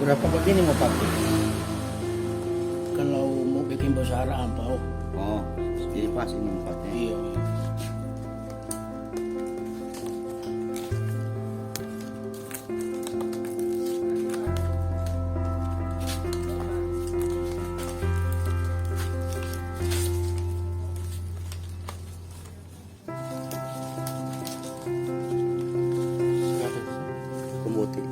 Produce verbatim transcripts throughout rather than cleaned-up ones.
Berapa begini mau pakai? Kalau mau bikin besar apa, oh? Oh, jadi pas ini empatnya. Iya, iya. Kemboti.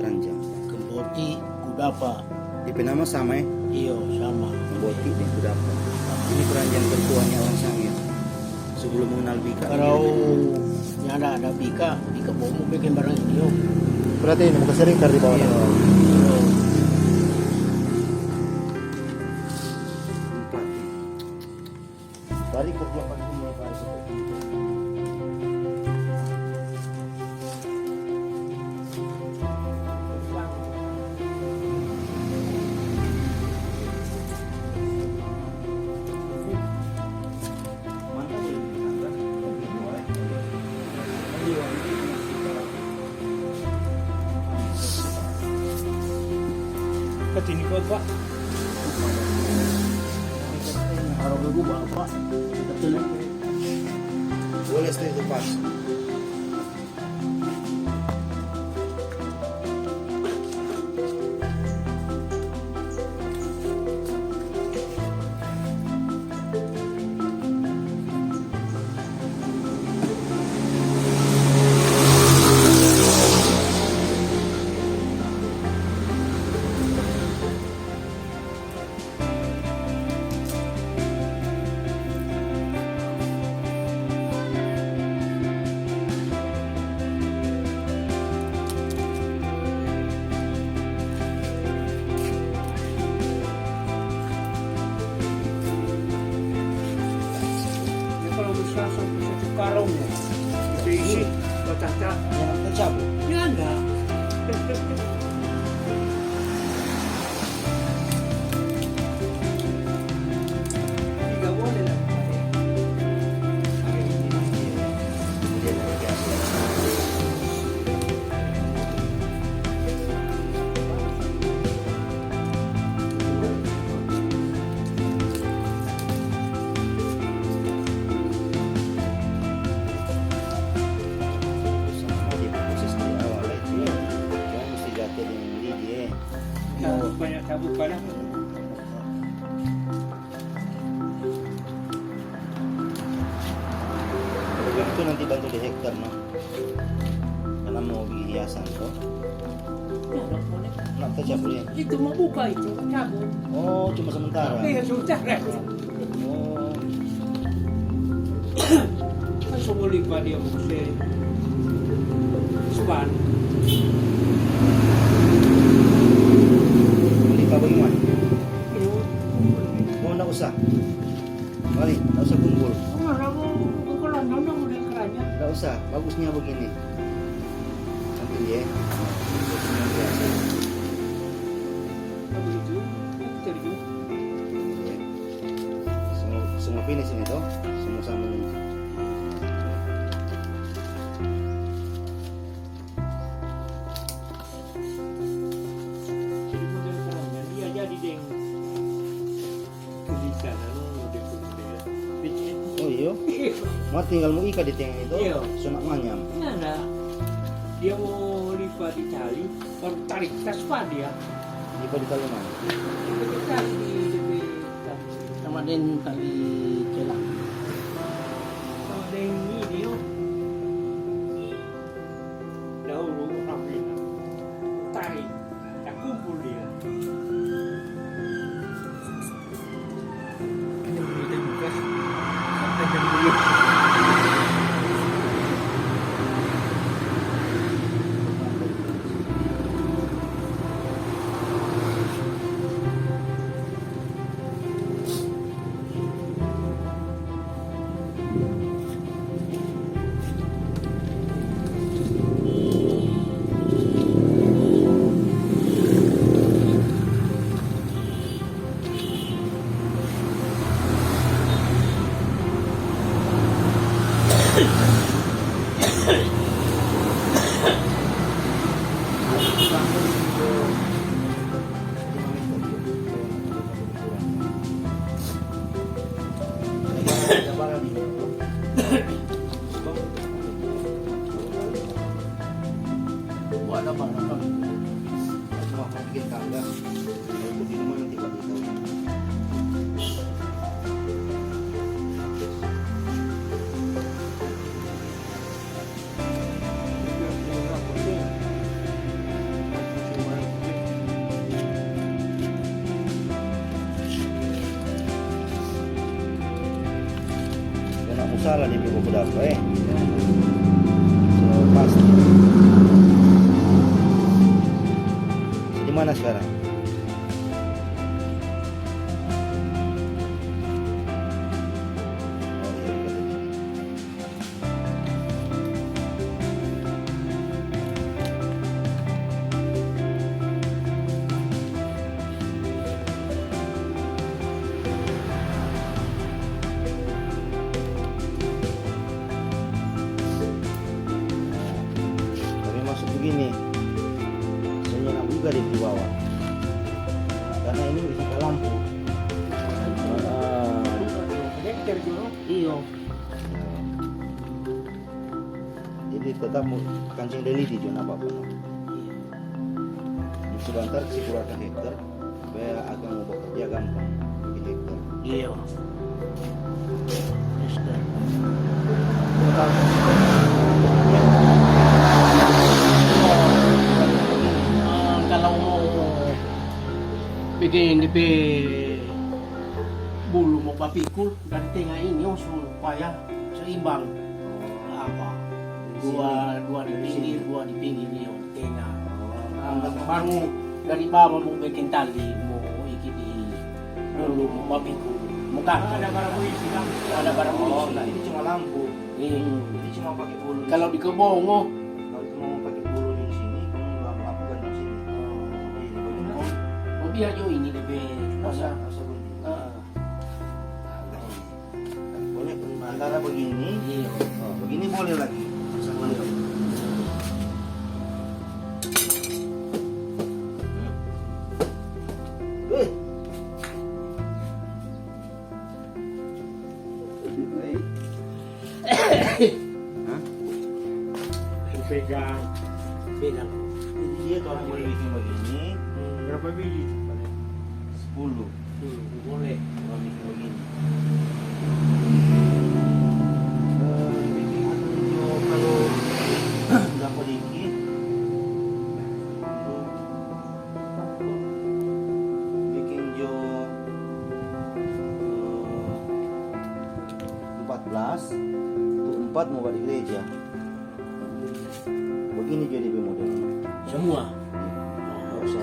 Keranjang. Kemboti, kudapa. Depe nama sama, eh? Iyo, sama. Kemboti deng kudapa. Ini keranjang tertuanya orang Sangir. Sebelum mengenal bika. Kalau nyanda ada bika, bika bomo bikin barang ini, oh. Berarti ini muka sering kar di bawah. Iyo. Iyo. Empat. Bari kerja pagi mulai pagi. Katini ko, Pak. Boleh stay tu pas. Ya, kalau bisa satu, satu karung ya. Itu isi, bacaca. Yang pecah, Bu? Ya, enggak. Sama di proses dari awal itu. Cuma mesti jatuh dengan lidi, eh. Cabut, banyak cabut, banyak. Kalau begitu nanti bantu di hektar, no. Karena mau bikin hiasan, to. Ya, dok, boleh. Nak tacabut, ya? Itu mau buka itu, cabut. Oh, cuma sementara? Iya, sementara. Oh. Kan semua lipat dia, Bung, se-, Suban. Lipat bagaimana? Iya. Oh, ndak usah. Balik, ndak usah kumpul. Oh, ndak mau, mau ke London, ndak mau di kerajaan. Ndak usah, bagusnya begini. Nanti dia. Iya. Semua, semua finish ini, toh. Semua sambung ini. Jadi model kerajaan, dia jadi deng. Oh, iyo. Mar tinggal mo ika di tenga itu, so nak manyam. Iya, nah. Dia mo lipa di tali, baru tarik tas pa dia. Lipa di tali mana? Lipa di tali, di, di, di, sama deng tali celang. Sama deng ini, oh. Dahulu orang bilang, tarik, takumpul dia. Ini dulu teh buka. Sampai jam dulu. Cuma bikin tangga. Kalau di rumah nanti bagi tahu. Kena musala di buku dapa, eh. So, pasti. Di mana sekarang? Oh, iya, iya. Tapi masuk begini, bisa nyelam juga di bawah. Karena ini bisa ke lampu. Ah. Iyo. Jadi tetap mo kancing dali di zona apa-apa, no? Sebentar si kurang hektar, supaya akang mo bakarja gampang di hektar. Iyo. Hektar. Ah, kalau mo bikin depe bulu mo bapikul dari tenga ini, oh, supaya seimbang. Apa? Dua, dua di pinggir, dua di pinggir, iyo, di tenga. Ah, baru dari bawah mo bikin tali, mo iko di bulu, mo bapikul, mo kaka. Ada barang berisi, kan? Ada barang berisi. Oh, nah, ini cuma lampu. Hmm. Ini cuma pakai bulu di sini. Kalau di kebon, oh. Kalau cuma mau pakai bulu di sini, kamu lampu gantung sini. Oh. Iya, begini. Oh, biar jo ini depe. Masa, masa bunyi. Ah. Boleh antara begini. Iya. Oh, begini boleh lagi. Boleh. Weh. Hah? Pegang. Pegang. Jadi dia kalau boleh bikin begini. Hmm, berapa biji? Sepuluh. Hmm, boleh. Kalau bikin begini. Eh, bikin anu, kalau nggak pedikit, bikin jo, eh, empat belas, tu empat mo bali gereja. Begini jadi pe model. Semua? Nggak usah,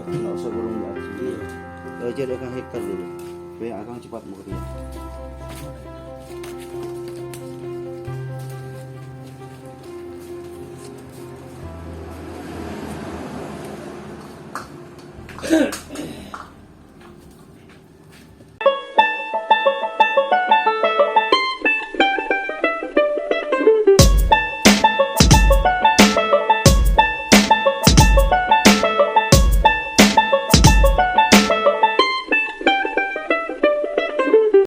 nggak usah gulung di atas. Iya. Jadi akang hektar dulu. Supaya akang cepat mo kerja.